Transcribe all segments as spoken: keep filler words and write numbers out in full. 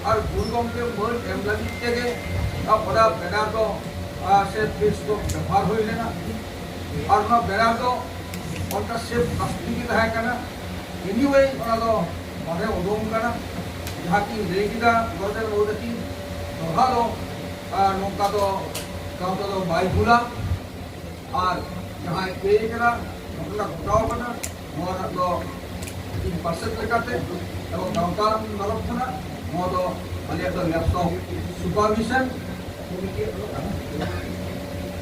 ᱟᱨ ᱜᱩᱨᱩ ᱜᱚᱢᱠᱮ ᱢᱟᱹᱱ ᱮᱢ ᱞᱟᱹᱜᱤᱫ ᱛᱮᱜᱮ ᱚᱱᱟ ᱵᱮᱱᱟᱨ ᱫᱚ, ᱟᱨ ᱥᱮ ᱯᱷᱮᱥ ᱫᱚ ᱵᱮᱵᱚᱦᱟᱨ ᱦᱩᱭ ᱞᱮᱱᱟ᱾ ᱟᱨ ᱚᱱᱟ ᱵᱮᱱᱟᱨ ᱫᱚ ᱚᱱᱠᱟ ᱥᱮᱯ ᱯᱞᱟᱥᱴᱤᱠ ᱜᱮ ᱛᱟᱦᱮᱸ ᱠᱟᱱᱟ᱾ ᱮᱱᱤᱣᱮ, ᱚᱱᱟ ᱫᱚ ᱵᱟᱨᱦᱮ ᱩᱰᱩᱝ ᱠᱟᱱᱟ᱾ ᱡᱟᱦᱟᱸ ᱠᱤᱱ ᱞᱟᱹᱭ ᱠᱮᱫᱟ ᱜᱚᱨᱚᱡᱟᱱ ᱵᱟᱹᱵᱩ ᱛᱟᱹᱠᱤᱱ, ᱫᱚᱦᱲᱟ ᱫᱚ, ᱟᱨ ᱱᱚᱝᱠᱟ ᱫᱚ ᱜᱟᱶᱛᱟ ᱫᱚ ᱵᱟᱭ ᱵᱷᱩᱞᱟ᱾ ᱟᱨ ᱡᱟᱦᱟᱸᱭ ᱠᱟᱹᱭ ᱠᱟᱱᱟ, ᱜᱷᱚᱴᱚᱱᱟ ᱜᱷᱚᱴᱟᱣ ᱠᱟᱱᱟ, ᱱᱚᱣᱟ ᱨᱮᱱᱟᱜ ᱫᱚ ᱤᱧ ᱯᱟᱨᱥᱮᱞ ᱞᱮᱠᱟᱛᱮ ᱮᱵᱚᱝ ᱜᱟᱶᱛᱟ ᱛᱚᱨᱚᱯ ᱠᱷᱚᱱᱟᱜ ᱱᱚᱣᱟ ᱫᱚ ᱟᱞᱮᱭᱟᱜ ᱫᱚ ᱞᱮᱯᱴᱚᱯ ᱥᱩᱯᱟᱨ ᱵᱷᱤᱡᱚᱱ ᱠᱚᱢᱤᱴᱤ ᱠᱟᱱᱟ᱾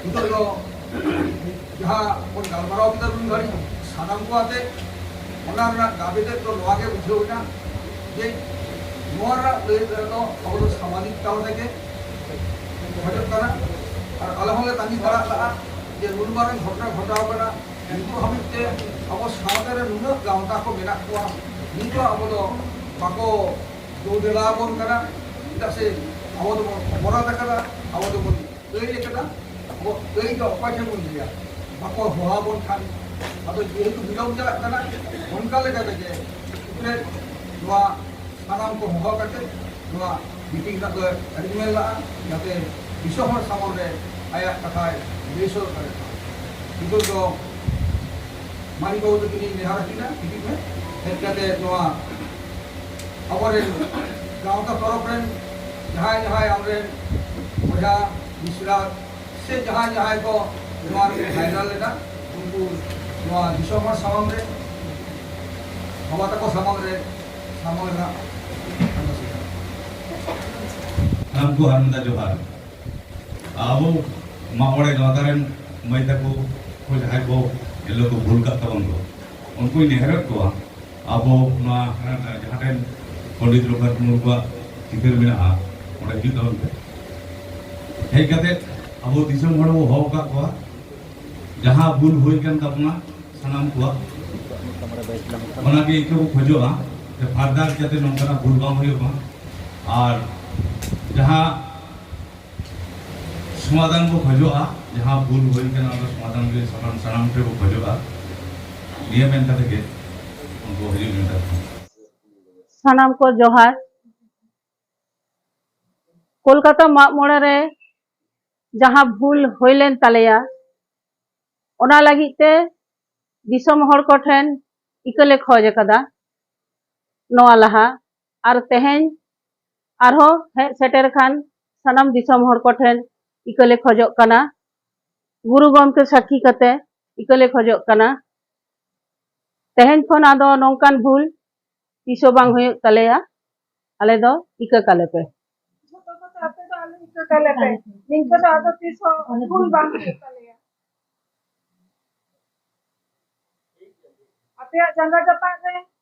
ᱱᱤᱛᱚᱜ ᱫᱚ ᱡᱟᱦᱟᱸ ᱵᱚᱱ ᱜᱟᱞᱢᱟᱨᱟᱣ ᱠᱮᱫᱟ ᱱᱩᱱ ᱜᱷᱟᱹᱲᱤᱡ, ᱥᱟᱱᱟᱢ ᱠᱚ ᱟᱛᱮ, ᱚᱱᱟ ᱨᱮᱱᱟᱜ ᱫᱟᱵᱤ ᱛᱮᱫ ᱫᱚ ᱱᱚᱣᱟ ᱜᱮ ᱵᱩᱡᱷᱟᱹᱣ ᱮᱱᱟ ᱡᱮ ᱱᱚᱣᱟ ᱨᱮᱱᱟᱜ ᱞᱟᱹᱭ ᱫᱚ ᱟᱵᱚ ᱫᱚ ᱥᱟᱢᱟᱡᱤᱠ ᱛᱟᱞᱟ ᱛᱮᱜᱮ ᱠᱷᱚᱡᱚᱜ ᱠᱟᱱᱟ᱾ ᱟᱨ ᱟᱞᱮ ᱦᱚᱸᱞᱮ ᱛᱟᱺᱜᱤ ᱛᱟᱲᱟᱜ ᱞᱟᱜᱼᱟ ᱡᱮ ᱱᱩᱱ ᱢᱟᱨᱟᱝ ᱜᱷᱚᱴᱚᱱᱟ ᱜᱷᱚᱴᱟᱣ ᱠᱟᱱᱟ, ᱱᱤᱛᱚᱜ ᱦᱟᱹᱵᱤᱡ ᱛᱮ ᱟᱵᱚ ᱥᱟᱶᱛᱟ ᱨᱮ ᱱᱩᱱᱟᱹᱜ ᱜᱟᱶᱛᱟ ᱠᱚ ᱢᱮᱱᱟᱜ ᱠᱚᱣᱟ, ᱱᱤᱛᱚᱜ ᱟᱵᱚ ᱫᱚ ᱵᱟᱠᱚ ᱫᱩ ᱫᱮᱞᱟ ᱟᱵᱚᱱ ᱠᱟᱱᱟ᱾ ᱪᱮᱫᱟᱜ ᱥᱮ ᱟᱵᱚ ᱫᱚᱵᱚᱱ ᱚᱯᱚᱨᱟᱫ ᱟᱠᱟᱫᱟ, ᱟᱵᱚ ᱫᱚᱵᱚᱱ ᱟᱹᱭ ᱟᱠᱟᱫᱟ᱾ ᱟᱵᱚ ᱟᱹᱭ ᱫᱚ ᱚᱠᱚᱭ ᱴᱷᱮᱱ ᱵᱚᱱ ᱞᱟᱹᱭᱟ? ᱵᱟᱠᱚ ᱦᱚᱦᱚ ᱟᱵᱚᱱ ᱠᱷᱟᱱ᱾ ᱟᱫᱚ ᱡᱮᱦᱮᱛᱩ ᱵᱤᱞᱚᱢ ᱪᱟᱞᱟᱜ ᱠᱟᱱᱟ, ᱚᱱᱠᱟ ᱞᱮᱠᱟ ᱛᱮᱜᱮ ᱱᱚᱣᱟ ᱥᱟᱱᱟᱢ ᱠᱚ ᱦᱚᱦᱚ ᱠᱟᱛᱮ ᱱᱚᱣᱟ ᱢᱤᱴᱤᱝ ᱨᱮᱱᱟᱜ ᱫᱚ ᱮᱨᱮᱧᱡᱽᱢᱮᱱᱴ ᱞᱟᱜᱼᱟ, ᱡᱟᱛᱮ ᱫᱤᱥᱚᱢ ᱦᱚᱲ ᱥᱟᱢᱟᱝ ᱨᱮ ᱟᱭᱟᱜ ᱠᱟᱛᱷᱟᱭ ᱞᱟᱹᱭ ᱥᱚᱫᱚᱨ ᱫᱟᱲᱮᱭᱟᱜ ᱢᱟ᱾ ᱱᱤᱛᱚᱜ ᱫᱚ ᱢᱟᱹᱱᱤᱠ ᱵᱟᱹᱵᱩ ᱛᱟᱹᱠᱤᱱᱤᱧ ᱱᱮᱦᱚᱨ ᱟᱹᱠᱤᱱᱟ, ᱦᱤᱡᱩᱜ ᱢᱮ᱾ ᱦᱮᱡ ᱠᱟᱛᱮ ᱱᱚᱣᱟ ᱟᱵᱚᱨᱮᱱ ᱜᱟᱶᱛᱟ ᱛᱚᱨᱚᱯ ᱨᱮᱱ ᱡᱟᱦᱟᱸᱭ ᱡᱟᱦᱟᱸᱭ ᱟᱢᱨᱮᱱ ᱵᱚᱭᱦᱟ ᱢᱤᱥᱨᱟ ᱥᱮ ᱡᱟᱦᱟᱸᱭ ᱡᱟᱦᱟᱸᱭ ᱠᱚ ᱱᱚᱣᱟ ᱨᱮᱠᱚ ᱵᱷᱟᱭᱨᱟᱞ ᱞᱮᱱᱟ, ᱩᱱᱠᱩ ᱱᱚᱣᱟ ᱫᱤᱥᱚᱢ ᱦᱚᱲ ᱥᱟᱢᱟᱝ ᱨᱮ ᱵᱟᱵᱟ ᱛᱟᱠᱚ ᱥᱟᱢᱟᱝ ᱨᱮ ᱥᱟᱢᱟᱝ ᱨᱮᱱᱟᱜ ᱥᱟᱱᱟᱢ ᱠᱚ ᱟᱨ ᱢᱤᱫ ᱫᱷᱟᱣ ᱡᱚᱦᱟᱨ᱾ ᱟᱵᱚ ᱢᱟᱜ ᱢᱚᱬᱮ ᱜᱟᱶᱛᱟ ᱨᱮᱱ ᱢᱟᱹᱭ ᱛᱟᱠᱚ ᱠᱚ ᱡᱟᱦᱟᱸᱭ ᱠᱚ ᱮᱱᱦᱤᱞᱳᱜ ᱠᱚ ᱵᱷᱩᱞ ᱠᱟᱜ ᱛᱟᱵᱚᱱ ᱫᱚ, ᱩᱱᱠᱩᱧ ᱱᱮᱦᱚᱨᱮᱫ ᱠᱚᱣᱟ, ᱟᱵᱚ ᱱᱚᱣᱟ ᱡᱟᱦᱟᱸ ᱴᱷᱮᱱ ᱯᱚᱱᱰᱤᱛ ᱨᱚᱜᱷᱩᱱᱟᱛᱷ ᱢᱩᱨᱢᱩᱣᱟᱜ ᱪᱤᱛᱟᱹᱨ ᱢᱮᱱᱟᱜᱼᱟ, ᱚᱸᱰᱮ ᱦᱤᱡᱩᱜ ᱛᱟᱵᱚᱱ ᱯᱮ᱾ ᱦᱮᱡ ᱠᱟᱛᱮ ᱟᱵᱚ ᱫᱤᱥᱚᱢ ᱦᱚᱲ ᱵᱚ ᱦᱚᱦᱚ ᱟᱠᱟᱫ ᱠᱚᱣᱟ, ᱡᱟᱦᱟᱸ ᱵᱷᱩᱞ ᱦᱩᱭ ᱠᱟᱱ ᱛᱟᱵᱚᱱᱟ ᱥᱟᱱᱟᱢ ᱠᱚᱣᱟᱜ, ᱚᱱᱟᱜᱮ ᱤᱠᱟᱹ ᱵᱚ ᱠᱷᱚᱡᱚᱜᱼᱟ ᱡᱮ ᱯᱷᱟᱨᱫᱟᱨ ᱡᱟᱛᱮ ᱱᱚᱝᱠᱟᱱᱟᱜ ᱵᱷᱩᱞ ᱵᱟᱝ ᱦᱩᱭᱩᱜ ᱢᱟ᱾ ᱟᱨ ᱡᱟᱦᱟᱸ ᱥᱚᱢᱟᱫᱷᱟᱱ ᱵᱚ ᱠᱷᱚᱡᱚᱜᱼᱟ, ᱡᱟᱦᱟᱸ ᱵᱷᱩᱞ ᱦᱩᱭ ᱠᱟᱱᱟ, ᱚᱱᱟ ᱥᱚᱢᱟᱫᱷᱟᱱ ᱜᱮ ᱥᱟᱱᱟᱢ, ᱥᱟᱱᱟᱢ ᱴᱷᱮᱱ ᱵᱚ ᱠᱷᱚᱡᱚᱜᱼᱟ᱾ ᱱᱤᱭᱟᱹ ᱢᱮᱱ ᱠᱟᱛᱮ ᱜᱮ ᱩᱱᱠᱩ ᱦᱤᱡᱩᱜ ᱢᱮᱱ ᱠᱟᱛᱮ᱾ ᱥᱟᱱᱟᱢ ᱠᱚ ᱡᱚᱦᱟᱨ᱾ ᱠᱳᱞᱠᱟᱛᱟ ᱢᱟᱜ ᱢᱚᱬᱮ ᱨᱮ ᱡᱟᱦᱟᱸ ᱵᱷᱩᱞ ᱦᱩᱭ ᱞᱮᱱ ᱛᱟᱞᱮᱭᱟ, ᱚᱱᱟ ᱞᱟᱹᱜᱤᱫ ᱛᱮ ᱫᱤᱥᱚᱢ ᱦᱚᱲ ᱠᱚᱴᱷᱮᱱ ᱤᱠᱟᱹ ᱞᱮ ᱠᱷᱚᱡᱽ ᱟᱠᱟᱫᱟ ᱱᱚᱣᱟ ᱞᱟᱦᱟ᱾ ᱟᱨ ᱛᱮᱦᱮᱧ ᱟᱨᱦᱚᱸ ᱦᱮᱡ ᱥᱮᱴᱮᱨ ᱠᱷᱟᱱ ᱥᱟᱱᱟᱢ ᱫᱤᱥᱚᱢ ᱦᱚᱲ ᱠᱚᱴᱷᱮᱱ ᱤᱠᱟᱹ ᱞᱮ ᱠᱷᱚᱡᱚᱜ ᱠᱟᱱᱟ, ᱜᱩᱨᱩ ᱜᱚᱢᱠᱮ ᱥᱟᱹᱠᱷᱤ ᱠᱟᱛᱮ ᱤᱠᱟᱹ ᱞᱮ ᱠᱷᱚᱡᱚᱜ ᱠᱟᱱᱟ᱾ ᱛᱮᱦᱮᱧ ᱠᱷᱚᱱ ᱟᱫᱚ ᱱᱚᱝᱠᱟᱱ ᱵᱷᱩᱞ ᱛᱤᱥ ᱦᱚᱸ ᱵᱟᱝ ᱦᱩᱭᱩᱜ ᱛᱟᱞᱮᱭᱟ᱾ ᱟᱞᱮ ᱫᱚ ᱤᱠᱟᱹ ᱠᱟᱞᱮ ᱯᱮ᱾ ᱡᱷᱚᱛᱚ ᱠᱚᱛᱮ ᱟᱯᱮ ᱫᱚ ᱟᱞᱮ ᱤᱠᱟᱹ ᱠᱟᱞᱮ ᱯᱮ᱾ ᱱᱤᱝᱠᱟᱹ ᱫᱚ ᱟᱫᱚ ᱛᱤᱥ ᱦᱚᱸ ᱵᱷᱩᱞ ᱵᱟᱝ ᱦᱩᱭᱩᱜ ᱛᱟᱞᱮᱭᱟ᱾ ᱟᱯᱮᱭᱟᱜ ᱡᱟᱸᱜᱟ ᱡᱟᱯᱟᱜ ᱨᱮ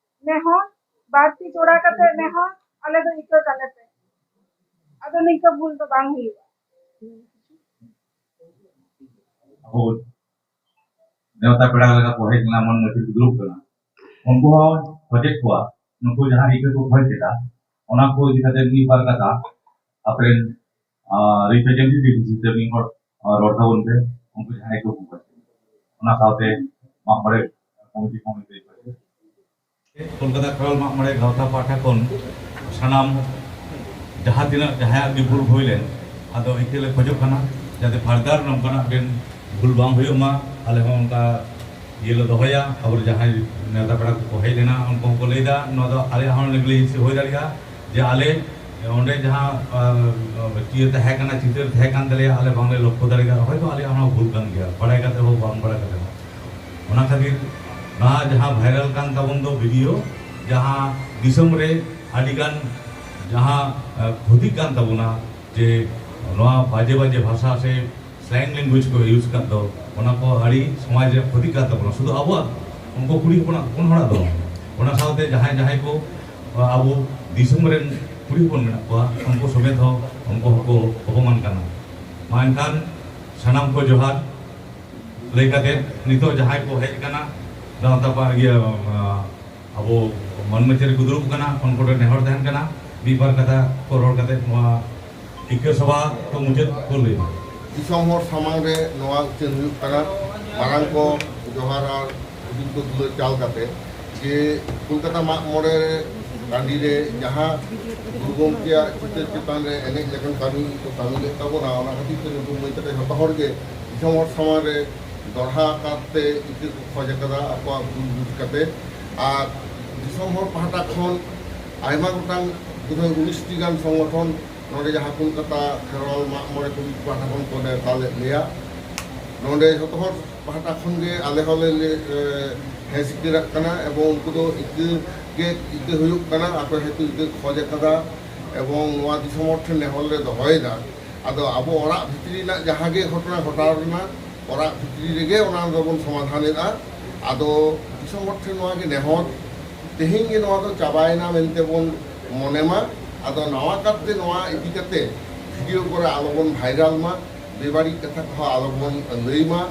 ᱱᱮᱦᱚᱨ, ᱵᱟᱨ ᱛᱤ ᱡᱚᱲᱟ ᱠᱟᱛᱮ ᱱᱮᱦᱚᱨ, ᱟᱞᱮ ᱫᱚ ᱤᱠᱟᱹ ᱠᱟᱞᱮ ᱯᱮ᱾ ᱟᱫᱚ ᱱᱤᱝᱠᱟᱹ ᱵᱷᱩᱞ ᱫᱚ ᱵᱟᱝ ᱦᱩᱭᱩᱜᱼᱟ᱾ ᱟᱵᱚ ᱱᱮᱣᱛᱟ ᱯᱮᱲᱟ ᱞᱮᱠᱟ ᱠᱚ ᱦᱮᱡ ᱞᱮᱱᱟ, ᱢᱟᱹᱱ ᱢᱟᱹᱪᱤ ᱠᱚ ᱫᱩᱲᱩᱵ ᱠᱟᱱᱟ, ᱩᱱᱠᱩ ᱦᱚᱸ ᱠᱷᱚᱡᱮᱫ ᱠᱚᱣᱟ, ᱱᱩᱠᱩ ᱡᱟᱦᱟᱸ ᱤᱠᱟᱹ ᱠᱚ ᱠᱷᱚᱡ ᱠᱮᱫᱟ, ᱚᱱᱟ ᱠᱚ ᱤᱫᱤ ᱠᱟᱛᱮ ᱢᱤᱫ ᱵᱟᱨ ᱠᱟᱛᱷᱟ ᱟᱯᱮᱨᱮᱱ, ᱟᱨ, representative ᱦᱤᱥᱟᱹᱵ ᱛᱮ ᱢᱤᱫ ᱦᱚᱲ, ᱟᱨ, ᱨᱚᱲ ᱛᱟᱵᱚᱱ ᱯᱮ, ᱩᱱᱠᱩ ᱡᱟᱦᱟᱸᱭ ᱠᱚ ᱠᱚ ᱠᱷᱚᱡ ᱠᱮᱫᱟ, ᱚᱱᱟ ᱥᱟᱶᱛᱮ ᱢᱟᱜ ᱢᱚᱬᱮ ᱠᱚᱢᱤᱴᱤ ᱠᱚᱦᱚᱸ ᱞᱟᱹᱭ ᱯᱮ᱾ ᱠᱳᱞᱠᱟᱛᱟ ᱠᱷᱮᱨᱣᱟᱞ ᱢᱟᱜ ᱢᱚᱬᱮ ᱜᱟᱶᱛᱟ ᱯᱟᱦᱴᱟ ᱠᱷᱚᱱ ᱥᱟᱱᱟᱢ ᱡᱟᱦᱟᱸ ᱛᱤᱱᱟᱹᱜ ᱡᱟᱦᱟᱸᱭᱟᱜ ᱜᱮ ᱵᱷᱩᱞ ᱦᱩᱭ ᱞᱮᱱ, ᱟᱫᱚ ᱤᱠᱟᱹ ᱞᱮ ᱠᱷᱚᱡᱚᱜ ᱠᱟᱱᱟ ᱡᱟᱛᱮ further ᱱᱚᱝᱠᱟᱱᱟᱜ ᱵᱮᱱ ᱵᱷᱩᱞ ᱵᱟᱝ ᱦᱩᱭᱩᱜ ᱢᱟ᱾ ᱟᱞᱮ ᱦᱚᱸ ᱚᱱᱠᱟ ᱤᱭᱟᱹ ᱞᱮ ᱫᱚᱦᱚᱭᱟ᱾ ᱟᱵᱚ ᱡᱟᱦᱟᱸᱭ ᱱᱮᱣᱛᱟ ᱯᱮᱲᱟ ᱠᱚᱠᱚ ᱦᱮᱡ ᱞᱮᱱᱟ, ᱩᱱᱠᱩ ᱦᱚᱸᱠᱚ ᱞᱟᱹᱭᱫᱟ ᱱᱚᱣᱟ ᱫᱚ ᱟᱞᱮᱭᱟᱜ ᱦᱚᱸ negligence ᱦᱩᱭ ᱫᱟᱲᱮᱭᱟᱜᱼᱟ, ᱡᱮ ᱟᱞᱮ ᱚᱸᱰᱮ ᱡᱟᱦᱟᱸ, ᱟᱨ, ᱤᱭᱟᱹ ᱛᱟᱦᱮᱸ ᱠᱟᱱᱟ, ᱪᱤᱛᱟᱹᱨ ᱛᱟᱦᱮᱸ ᱠᱟᱱ ᱛᱟᱞᱮᱭᱟ, ᱟᱞᱮ ᱵᱟᱝᱞᱮ ᱞᱚᱠᱠᱷᱚ ᱫᱟᱲᱮ ᱠᱟᱫᱟ, ᱦᱚᱭᱛᱳ ᱟᱞᱮᱭᱟᱜ ᱦᱚᱸ ᱵᱷᱩᱞ ᱠᱟᱱ ᱜᱮᱭᱟ, ᱵᱟᱲᱟᱭ ᱠᱟᱛᱮ ᱦᱚᱸ ᱵᱟᱝ ᱵᱟᱲᱟᱭ ᱠᱟᱛᱮ ᱦᱚᱸ᱾ ᱚᱱᱟ ᱠᱷᱟᱹᱛᱤᱨ ᱱᱚᱣᱟ ᱡᱟᱦᱟᱸ viral ᱠᱟᱱ ᱛᱟᱵᱚᱱ ᱫᱚ video, ᱡᱟᱦᱟᱸ ᱫᱤᱥᱚᱢ ᱨᱮ ᱟᱹᱰᱤᱜᱟᱱ ᱡᱟᱦᱟᱸ, ᱟᱨ, ᱠᱷᱚᱛᱤᱜ ᱠᱟᱱ ᱛᱟᱵᱚᱱᱟ, ᱡᱮ ᱱᱚᱣᱟ ᱵᱟᱡᱮ ᱵᱟᱡᱮ ᱵᱷᱟᱥᱟ ᱥᱮ slang language ᱠᱚ use ᱠᱟᱜ ᱫᱚ, ᱚᱱᱟ ᱠᱚ ᱟᱹᱰᱤ ᱥᱚᱢᱟᱡᱽ ᱨᱮ ᱠᱷᱚᱛᱤ ᱠᱟᱱ ᱛᱟᱵᱚᱱᱟ᱾ ᱥᱩᱫᱷᱩ ᱟᱵᱚᱣᱟᱜ, ᱩᱱᱠᱩ ᱠᱩᱲᱤ ᱦᱚᱯᱚᱱᱟᱜ, ᱦᱚᱯᱚᱱ ᱦᱚᱲᱟᱜ ᱫᱚ ᱵᱟᱝ, ᱚᱱᱟ ᱥᱟᱶᱛᱮ ᱡᱟᱦᱟᱸᱭ ᱡᱟᱦᱟᱸᱭ ᱠᱚ, ᱟᱵᱚ ᱫᱤᱥᱚᱢ ᱨᱮᱱ ᱠᱩᱲᱤ ᱦᱚᱯᱚᱱ ᱢᱮᱱᱟᱜ ᱠᱚᱣᱟ, ᱩᱱᱠᱩ ᱥᱚᱢᱮᱛ ᱦᱚᱸ ᱩᱱᱠᱩ ᱦᱚᱸᱠᱚ ᱚᱯᱚᱢᱟᱱ ᱠᱟᱱᱟ᱾ ᱢᱟ ᱮᱱᱠᱷᱟᱱ ᱥᱟᱱᱟᱢ ᱠᱚ ᱡᱚᱦᱟᱨ ᱞᱟᱹᱭ ᱠᱟᱛᱮ, ᱱᱤᱛᱚᱜ ᱡᱟᱦᱟᱸᱭ ᱠᱚ ᱦᱮᱡ ᱟᱠᱟᱱᱟ, ᱜᱟᱶᱛᱟ ᱯᱟ-, ᱤᱭᱟᱹ, ᱟᱵᱚ ᱢᱟᱹᱱᱢᱟᱹᱪᱟᱹᱨᱤ ᱠᱚ ᱫᱩᱲᱩᱵ ᱟᱠᱟᱱᱟ, ᱩᱱᱠᱩ ᱴᱷᱮᱱ ᱱᱮᱦᱚᱨ ᱛᱟᱦᱮᱱ ᱠᱟᱱᱟ, ᱢᱤᱫ ᱵᱟᱨ ᱠᱟᱛᱷᱟ ᱠᱚ ᱨᱚᱲ ᱠᱟᱛᱮ ᱱᱚᱣᱟ ᱤᱠᱟᱹ ᱥᱚᱵᱷᱟ ᱠᱚ ᱢᱩᱪᱟᱹᱫ ᱠᱚ ᱞᱟᱹᱭ ᱢᱟ᱾ ᱫᱤᱥᱚᱢ ᱦᱚᱲ ᱥᱟᱢᱟᱝ ᱨᱮ ᱱᱚᱣᱟ ᱩᱪᱷᱟᱹᱱ ᱦᱩᱭᱩᱜ ᱠᱟᱱᱟ, ᱢᱟᱨᱟᱝ ᱠᱚ ᱡᱚᱦᱟᱨ ᱟᱨ ᱦᱩᱰᱤᱧ ᱠᱚ ᱫᱩᱞᱟᱹᱲ ᱪᱟᱞ ᱠᱟᱛᱮ, ᱡᱮ ᱠᱳᱞᱠᱟᱛᱟ ᱢᱟᱜ ᱢᱚᱬᱮ ᱨᱮ ᱴᱟᱺᱰᱤ ᱨᱮ ᱡᱟᱦᱟᱸ ᱜᱩᱨᱩ ᱜᱚᱢᱠᱮᱭᱟᱜ ᱪᱤᱛᱟᱹᱨ ᱪᱮᱛᱟᱱ ᱨᱮ ᱮᱱᱮᱡ ᱞᱮᱠᱟᱱ ᱠᱟᱹᱢᱤ ᱠᱚ ᱠᱟᱹᱢᱤ ᱞᱮᱫ ᱛᱟᱵᱚᱱᱟ, ᱚᱱᱟ ᱠᱷᱟᱹᱛᱤᱨ ᱛᱮ ᱱᱩᱠᱩ ᱢᱟᱹᱭ ᱛᱟᱠᱚ ᱡᱷᱚᱛᱚ ᱦᱚᱲ ᱜᱮ ᱫᱤᱥᱚᱢ ᱦᱚᱲ ᱥᱟᱢᱟᱝ ᱨᱮ ᱫᱚᱲᱦᱟ ᱠᱟᱨᱛᱮ ᱤᱠᱟᱹ ᱠᱚ ᱠᱷᱚᱡ ᱟᱠᱟᱫᱟ ᱟᱠᱚᱣᱟᱜ ᱵᱷᱩᱞ ᱵᱩᱡᱽ ᱠᱟᱛᱮ᱾ ᱟᱨ ᱫᱤᱥᱚᱢ ᱦᱚᱲ ᱯᱟᱦᱴᱟ ᱠᱷᱚᱱ ᱟᱭᱢᱟ ᱜᱚᱴᱟᱝ, ᱵᱳᱫᱷᱚᱭ ᱩᱱᱤᱥ ᱴᱤ ᱜᱟᱱ ᱥᱚᱝᱜᱚᱴᱷᱚᱱ ᱱᱚᱰᱮ ᱡᱟᱦᱟᱸ ᱠᱳᱞᱠᱟᱛᱟ ᱠᱷᱮᱨᱣᱟᱞ ᱢᱟᱜ ᱢᱚᱬᱮ ᱠᱚᱢᱤᱴᱤ ᱯᱟᱦᱴᱟ ᱠᱷᱚᱱ ᱠᱚ ᱱᱮᱣᱛᱟ ᱞᱮᱫ ᱞᱮᱭᱟ᱾ ᱱᱚᱰᱮ ᱡᱷᱚᱛᱚ ᱦᱚᱲ ᱯᱟᱦᱴᱟ ᱠᱷᱚᱱ ᱜᱮ ᱟᱞᱮ ᱦᱚᱸᱞᱮ ᱞᱮ, ᱮ, ᱦᱮᱸ ᱥᱤᱠᱟᱹᱨᱟᱜ ᱠᱟᱱᱟ ᱮᱵᱚᱝ ᱩᱱᱠᱩ ᱫᱚ ᱤᱠᱟᱹ ᱜᱮ ᱤᱠᱟᱹ ᱦᱩᱭᱩᱜ ᱠᱟᱱᱟ, ᱟᱠᱚ ᱦᱮᱛᱩ ᱤᱠᱟᱹ ᱠᱷᱚᱡ ᱟᱠᱟᱫᱟ ᱮᱵᱚᱝ ᱱᱚᱣᱟ ᱫᱤᱥᱚᱢ ᱦᱚᱲ ᱴᱷᱮᱱ ᱱᱮᱦᱚᱨ ᱞᱮ ᱫᱚᱦᱚᱭᱮᱫᱟ᱾ ᱟᱫᱚ ᱟᱵᱚ ᱚᱲᱟᱜ ᱵᱷᱤᱛᱨᱤ ᱨᱮᱱᱟᱜ ᱡᱟᱦᱟᱸ ᱜᱮ ᱜᱷᱚᱴᱚᱱᱟ ᱜᱷᱚᱴᱟᱣ ᱞᱮᱱᱟ, ᱚᱲᱟᱜ ᱵᱷᱤᱛᱨᱤ ᱨᱮᱜᱮ ᱚᱱᱟ ᱫᱚᱵᱚᱱ ᱥᱚᱢᱟᱫᱷᱟᱱ ᱮᱫᱟ᱾ ᱟᱫᱚ ᱫᱤᱥᱚᱢ ᱦᱚᱲ ᱴᱷᱮᱱ ᱱᱚᱣᱟ ᱜᱮ ᱱᱮᱦᱚᱨ, ᱛᱮᱦᱮᱧ ᱜᱮ ᱱᱚᱣᱟ ᱫᱚ ᱪᱟᱵᱟᱭᱮᱱᱟ ᱢᱮᱱᱛᱮ ᱵᱚᱱ ᱢᱚᱱᱮ ᱢᱟ᱾ ᱟᱫᱚ ᱱᱟᱣᱟ ᱠᱟᱨᱛᱮ ᱱᱚᱣᱟ ᱤᱫᱤ ᱠᱟᱛᱮ ᱵᱷᱤᱰᱤᱭᱳ ᱠᱚᱨᱮ ᱟᱞᱚᱵᱚᱱ ᱵᱷᱟᱭᱨᱟᱞ ᱢᱟ, ᱵᱮᱵᱟᱹᱲᱤᱡ ᱠᱟᱛᱷᱟ ᱠᱚᱦᱚᱸ ᱟᱞᱚᱵᱚᱱ ᱞᱟᱹᱭ ᱢᱟ᱾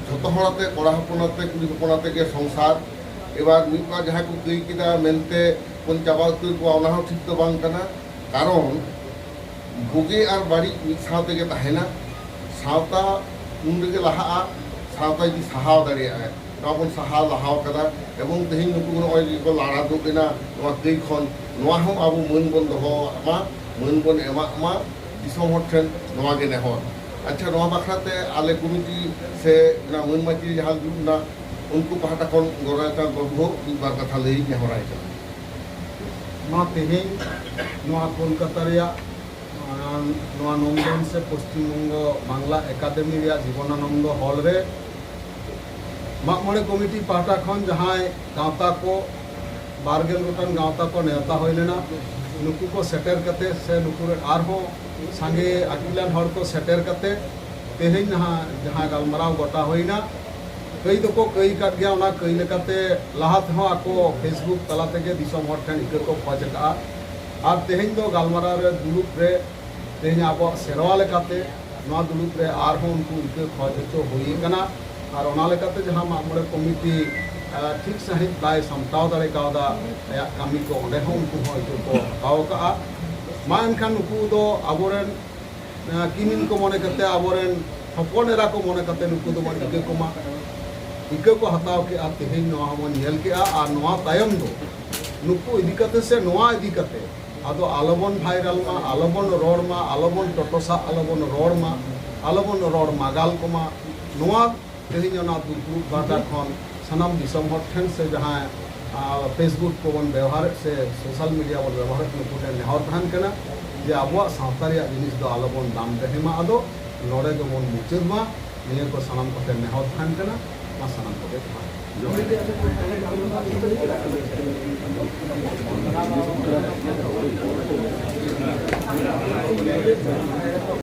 ᱡᱷᱚᱛᱚ ᱦᱚᱲ ᱟᱛᱮ, ᱠᱚᱲᱟ ᱦᱚᱯᱚᱱ ᱟᱛᱮ, ᱠᱩᱲᱤ ᱦᱚᱯᱚᱱ ᱟᱛᱮ ᱜᱮ ᱥᱚᱝᱥᱟᱨ᱾ ᱮᱵᱟᱨ ᱢᱤᱫ ᱵᱟᱨ ᱡᱟᱦᱟᱸᱭ ᱠᱚ ᱠᱟᱹᱭ ᱠᱮᱫᱟ ᱢᱮᱱᱛᱮ ᱵᱚᱱ ᱪᱟᱵᱟ ᱩᱛᱟᱹᱨ ᱠᱚᱣᱟ, ᱚᱱᱟ ᱦᱚᱸ ᱴᱷᱤᱠ ᱫᱚ ᱵᱟᱝ ᱠᱟᱱᱟ᱾ ᱠᱟᱨᱚᱱ ᱵᱩᱜᱤ ᱟᱨ ᱵᱟᱹᱲᱤᱡ ᱢᱤᱫ ᱥᱟᱶ ᱛᱮᱜᱮ ᱛᱟᱦᱮᱱᱟ᱾ ᱥᱟᱶᱛᱟ ᱩᱱ ᱨᱮᱜᱮ ᱞᱟᱦᱟᱜᱼᱟ, ᱥᱟᱶᱛᱟ ᱡᱩᱫᱤ ᱥᱟᱦᱟᱣ ᱫᱟᱲᱮᱭᱟᱜᱼᱟᱭ᱾ ᱱᱚᱣᱟ ᱵᱚᱱ ᱥᱟᱦᱟᱣ ᱞᱟᱦᱟᱣ ᱠᱟᱫᱟ᱾ ᱮᱵᱚᱝ ᱛᱮᱦᱮᱧ ᱱᱩᱠᱩ ᱱᱚᱜᱼᱚᱭ ᱡᱮ ᱠᱚ ᱞᱟᱲᱟ ᱫᱩᱜ ᱮᱱᱟ ᱱᱚᱣᱟ ᱠᱟᱹᱭ ᱠᱷᱚᱱ, ᱱᱚᱣᱟ ᱦᱚᱸ ᱟᱵᱚ ᱢᱟᱹᱱ ᱵᱚᱱ ᱫᱚᱦᱚᱣᱟᱜ ᱢᱟ, ᱢᱟᱹᱱ ᱵᱚᱱ ᱮᱢᱟᱜ ᱢᱟ, ᱫᱤᱥᱚᱢ ᱦᱚᱲ ᱴᱷᱮᱱ ᱱᱚᱣᱟ ᱜᱮ ᱱᱮᱦᱚᱨ᱾ ᱟᱪᱪᱷᱟ, ᱱᱚᱣᱟ ᱵᱟᱠᱷᱨᱟ ᱛᱮ ᱟᱞᱮ ᱠᱚᱢᱤᱴᱤ ᱥᱮ ᱚᱱᱟ ᱢᱟᱹᱱ ᱢᱟᱹᱪᱤ ᱡᱟᱦᱟᱸ ᱫᱩᱲᱩᱵ ᱮᱱᱟ, ᱩᱱᱠᱩ ᱯᱟᱦᱴᱟ ᱠᱷᱚᱱ ᱜᱚᱨᱟᱭᱪᱟᱸᱫᱽ ᱵᱟᱹᱵᱩ ᱦᱚᱸ ᱢᱤᱫ ᱵᱟᱨ ᱠᱟᱛᱷᱟ ᱞᱟᱹᱭ ᱱᱮᱦᱚᱨᱟᱭ ᱠᱟᱱᱟ᱾ ᱱᱚᱣᱟ ᱛᱮᱦᱮᱧ ᱱᱚᱣᱟ ᱠᱳᱞᱠᱟᱛᱟ ᱨᱮᱭᱟᱜ, ᱟᱸ, ᱱᱚᱣᱟ ᱱᱚᱱᱫᱚᱱ ᱥᱮ ᱯᱚᱥᱪᱤᱢ ᱵᱚᱝᱜᱚ ᱵᱟᱝᱞᱟ ᱮᱠᱟᱰᱮᱢᱤ ᱨᱮᱭᱟᱜ ᱡᱤᱵᱚᱱᱟᱱᱚᱱᱫᱚ ᱦᱚᱞ ᱨᱮ ᱢᱟᱜ ᱢᱚᱬᱮ ᱠᱚᱢᱤᱴᱤ ᱯᱟᱦᱴᱟ ᱠᱷᱚᱱ ᱡᱟᱦᱟᱸᱭ ᱜᱟᱶᱛᱟ ᱠᱚ, ᱵᱟᱨ ᱜᱮᱞ ᱜᱚᱴᱟᱝ ᱜᱟᱶᱛᱟ ᱠᱚ ᱱᱮᱣᱛᱟ ᱦᱩᱭ ᱞᱮᱱᱟ, ᱱᱩᱠᱩ ᱠᱚ ᱥᱮᱴᱮᱨ ᱠᱟᱛᱮ ᱥᱮ ᱱᱩᱠᱩ ᱨᱮᱱ ᱟᱨᱦᱚᱸ ᱥᱟᱸᱜᱮ ᱟᱹᱠᱤᱞᱟᱱ ᱦᱚᱲ ᱠᱚ ᱥᱮᱴᱮᱨ ᱠᱟᱛᱮ ᱛᱮᱦᱮᱧ ᱱᱟᱦᱟᱜ ᱡᱟᱦᱟᱸ ᱜᱟᱞᱢᱟᱨᱟᱣ ᱜᱚᱴᱟ ᱦᱩᱭᱱᱟ, ᱠᱟᱹᱭ ᱫᱚᱠᱚ ᱠᱟᱹᱭ ᱟᱠᱟᱫ ᱜᱮᱭᱟ᱾ ᱚᱱᱟ ᱠᱟᱹᱭ ᱞᱮᱠᱟᱛᱮ ᱞᱟᱦᱟ ᱛᱮᱦᱚᱸ ᱟᱠᱚ ᱯᱷᱮᱥᱵᱩᱠ ᱛᱟᱞᱟ ᱛᱮᱜᱮ ᱫᱤᱥᱚᱢ ᱦᱚᱲ ᱴᱷᱮᱱ ᱤᱠᱟᱹ ᱠᱚ ᱠᱷᱚᱡ ᱟᱠᱟᱫᱼᱟ᱾ ᱟᱨ ᱛᱮᱦᱮᱧ ᱫᱚ ᱜᱟᱞᱢᱟᱨᱟᱣ ᱨᱮ ᱫᱩᱲᱩᱵ ᱨᱮ ᱛᱮᱦᱮᱧ ᱟᱵᱚᱣᱟᱜ ᱥᱮᱨᱣᱟ ᱞᱮᱠᱟᱛᱮ ᱱᱚᱣᱟ ᱫᱩᱲᱩᱵ ᱨᱮ ᱟᱨᱦᱚᱸ ᱩᱱᱠᱩ ᱤᱠᱟᱹ ᱠᱷᱚᱡ ᱦᱚᱪᱚ ᱦᱩᱭ ᱟᱠᱟᱱᱟ᱾ ᱟᱨ ᱚᱱᱟ ᱞᱮᱠᱟᱛᱮ ᱡᱟᱦᱟᱸ ᱢᱟᱜ ᱢᱚᱬᱮ ᱠᱚᱢᱤᱴᱤ, ᱟᱸ, ᱴᱷᱤᱠ ᱥᱟᱺᱦᱤᱡ ᱵᱟᱭ ᱥᱟᱢᱴᱟᱣ ᱫᱟᱲᱮ ᱠᱟᱣᱫᱟ ᱟᱭᱟᱜ ᱠᱟᱹᱢᱤ ᱠᱚ, ᱚᱸᱰᱮ ᱦᱚᱸ ᱩᱱᱠᱩ ᱦᱚᱸ ᱤᱠᱟᱹ ᱠᱚ ᱦᱟᱛᱟᱣ ᱟᱠᱟᱫᱼᱟ᱾ ᱢᱟ ᱮᱱᱠᱷᱟᱱ ᱱᱩᱠᱩ ᱫᱚ ᱟᱵᱚᱨᱮᱱ, ᱟᱸ, ᱠᱤᱢᱤᱱ ᱠᱚ ᱢᱚᱱᱮ ᱠᱟᱛᱮ, ᱟᱵᱚᱨᱮᱱ ᱦᱚᱯᱚᱱ ᱮᱨᱟ ᱠᱚ ᱢᱚᱱᱮ ᱠᱟᱛᱮ ᱱᱩᱠᱩ ᱫᱚᱵᱚᱱ ᱤᱠᱟᱹ ᱠᱚᱢᱟ᱾ ᱤᱠᱟᱹ ᱠᱚ ᱦᱟᱛᱟᱣ ᱠᱮᱫᱼᱟ, ᱛᱮᱦᱮᱧ ᱱᱚᱣᱟ ᱦᱚᱸᱵᱚᱱ ᱧᱮᱞ ᱠᱮᱫᱼᱟ᱾ ᱟᱨ ᱱᱚᱣᱟ ᱛᱟᱭᱚᱢ ᱫᱚ ᱱᱩᱠᱩ ᱤᱫᱤ ᱠᱟᱛᱮ ᱥᱮ ᱱᱚᱣᱟ ᱤᱫᱤ ᱠᱟᱛᱮ ᱟᱫᱚ ᱟᱞᱚᱵᱚᱱ ᱵᱷᱟᱭᱨᱟᱞ ᱢᱟ, ᱟᱞᱚᱵᱚᱱ ᱨᱚᱲ ᱢᱟ, ᱟᱞᱚᱵᱚᱱ ᱴᱚᱴᱚᱥᱟᱜ, ᱟᱞᱚᱵᱚᱱ ᱨᱚᱲ ᱢᱟ, ᱟᱞᱚᱵᱚᱱ ᱨᱚᱲ ᱢᱟᱜᱟᱞ ᱠᱚᱢᱟ᱾ ᱱᱚᱣᱟ ᱛᱮᱦᱮᱧ ᱚᱱᱟ ᱫᱩᱯᱲᱩᱵ ᱯᱟᱦᱴᱟ ᱠᱷᱚᱱ ᱥᱟᱱᱟᱢ ᱫᱤᱥᱚᱢ ᱦᱚᱲ ᱴᱷᱮᱱ ᱥᱮ ᱡᱟᱦᱟᱸᱭ, ᱟ, Facebook ᱠᱚᱵᱚᱱ ᱵᱮᱣᱦᱟᱨᱮᱫ ᱥᱮ social media ᱵᱚᱱ ᱵᱮᱣᱦᱟᱨᱮᱫ, ᱱᱩᱠᱩ ᱴᱷᱮᱱ ᱱᱮᱦᱚᱨ ᱛᱟᱦᱮᱱ ᱠᱟᱱᱟ ᱡᱮ ᱟᱵᱚᱣᱟᱜ ᱥᱟᱶᱛᱟ ᱨᱮᱭᱟᱜ ᱡᱤᱱᱤᱥ ᱫᱚ ᱟᱞᱚᱵᱚᱱ ᱫᱟᱢ ᱫᱮᱦᱮ ᱢᱟ, ᱟᱫᱚ ᱱᱚᱰᱮ ᱜᱮᱵᱚᱱ ᱢᱩᱪᱟᱹᱫ ᱢᱟ᱾ ᱱᱤᱭᱟᱹ ᱠᱚ ᱥᱟᱱᱟᱢ ᱠᱚᱴᱷᱮᱱ ᱱᱮᱦᱚᱨ ᱛᱟᱦᱮᱱ ᱠᱟᱱᱟ᱾ ᱢᱟ ᱥᱟᱱᱟᱢ ᱠᱚᱜᱮ ᱡᱚᱦᱟᱨ᱾